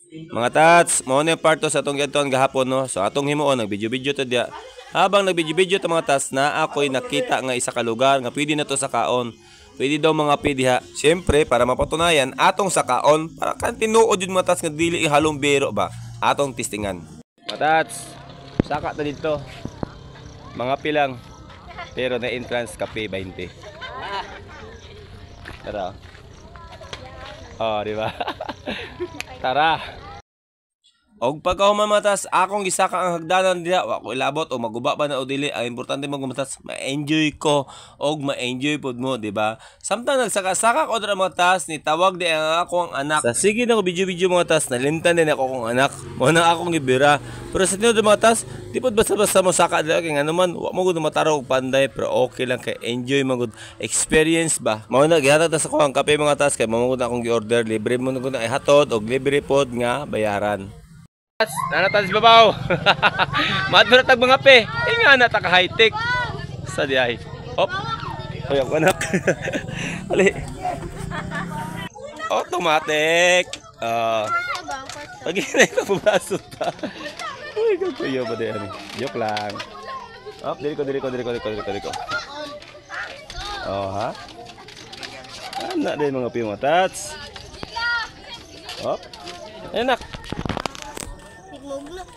Mga tats, mao ni part 2 sa atong giadtuan gahapon, no. So atong himuon nag-video-video to diya. Habang nag-video-video to, mga tats, na ako'y nakita nga isa ka lugar nga pwede na to sa kaon. Pwede daw mga pwede ha. Siyempre, para mapatunayan atong sa kaon para kan tinuod yun, mga tats, nga dili halong biro ba. Atong testingan. Mga tats, saka ta dito. Mga pilang pero na entrance kape 20. Tara. Oh, di ba? Tara. Og pagkahuman, mga tats, akong gisaka ang hagdanan diha, wa ko ilabot o maguba ba na o dili. Ang importante mo, mga tats, ma-enjoy ko og ma-enjoy pod mo, di ba? Samtang nagsaka-saka ko dira, mga tats, ni tawag di ang akong anak. Sa sige na ko video-video, mga tats, nalimtan din ako akong anak. Mo na akong gibira. Pero sa tinuod, mga tats, di pod basta-basta mo saka dira kay ngano man, wa mo gud mataraw og panday, pero okay lang kay enjoy man gud, experience ba. Mao na gihatag ta sa ko ang kape, mga tats, kay mao gud akong gi-order, libre mo na gud na ihatod og libre pod nga bayaran. Nanatan si babaw. Madto na tag mga pe. Eh nga na ta ka high-tech. Sa di ay. Hop. Hoy, ako anak. Ali. Automatic. Ah. Pag hinay ka pumasok ta. Uy, kakuyo ba din? Joke lang. Hop, dili ko, dili ko, dili ko, dili ko, dili ko, dili ko. Oh, ha? Ana din mga pi, mga tats. Hop. Ay, anak.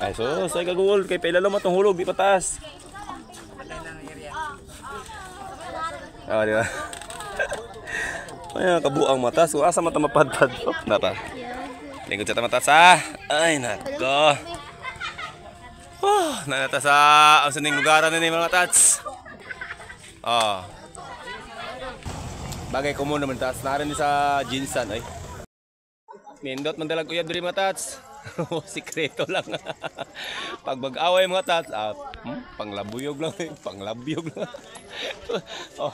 Ay, so, sa kagugol kay pailalo matong hulog, di pataas. Ah, di ba? Ay, kabuang matas. Kung asa mata mapadpad. Hop, nata. Lingkod sa matas, ah. Ay, nako. Oh, nanata sa ang saning lugaran na ni mga tats. Oh. Bagay ko muna man tats. Narin ni sa Jinsan ay. Nindot man dalag uyab diri, mga tats. Sikreto lang. Pag mag-away, mga tats, ah, panglabuyog lang, eh, panglabuyog lang. Oh.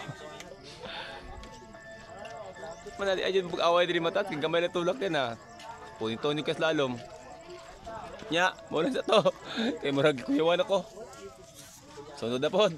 Manali ay pag-away diri, mga tats, gamay na tulak din ah. Punito ni kas lalom. Nya, mo na sa to. Kay murag kuyawan ako. Sunod na pod.